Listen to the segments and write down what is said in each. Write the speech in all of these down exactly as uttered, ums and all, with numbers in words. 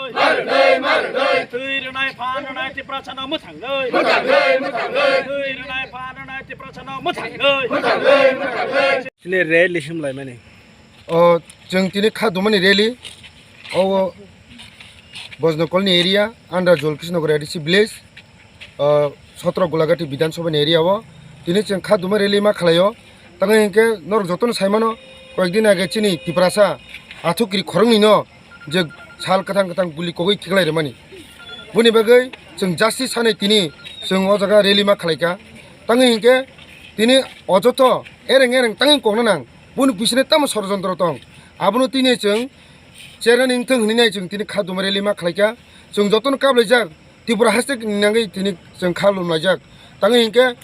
Twi rwnai phan rwnai Tiprasano mwthangwi. Mwthangwi, mwthangwi. Twi rwnai phan rwnai Tiprasano mwthangwi. Mwthangwi, mwthangwi. Chini rally himlaimani. O, chwng tini kha dumani rally. O, Bojnokolni area, under Jolkishnagar A D C village. O, sotro Gulagati Bidhan Sabha ni area o. Tini chwng kha duma rally ma khlaio. Tamo hinkhe norok jotono saimano, koyekdin age chini Tiprasa athukiri khoroknwi no je sal kwthang kwthang guli kogwi khiklai rwmani. Boni bagwi chwng justice sanai tini chwng o jaga rally ma khlaikha. Tamo hinkhe tini o joto ereng ereng tangwi kokna nang. Boni bisingni tamo sorojontro tong. Abono tini chwng cherani wngthang hwnwi nai chwng tini kha duma rally ma khlaikha. Chwng jotono kaplaijak. Tripura haste ni nangwi tini chwng kha lumlaijak. Tangwi hinkhe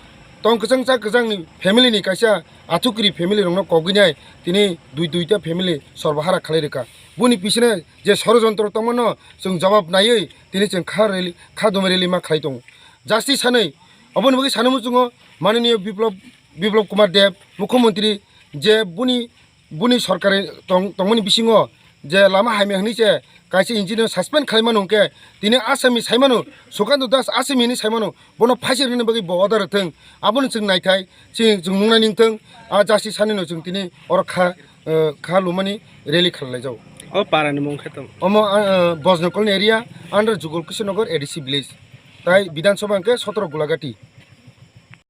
tong kwchang cha kwchangni family ni kaisa athukiri family rokno kogwinai tini dui duita family sorbohara khlai rwkha. Boni pisine je sorojontro tongmano chwng jawab naiwi tini chwng kha rally, kha duma rally ma khlai tongo. Justice sanwi oboni bagwi sanwi muchungo mananiya Biplab, Biplab Kumar Deb, Mukhyamantri je boni boni sorkari tong-, tongmani bisingo je lama hamya hwnwi se kaisa engineer suspend khlaimano hwnkhe tini Asami saimano, Sukant Das Asami hwnwi saimano, bono phaisir hwnwi bagwi bo order rwthwng. Abono chwng naithai, chwng, chwng nungnani wngthwng, a justice sanino chwng tini oro kha, eh, kha lumani rally khlailaijao. O parani mung khe tong? Omo, ah, eh, Bojnokolni area under Jugol Kishore Nagar A D C village. Tai Bidhan Sabha hwnkhe sotro Gulagati.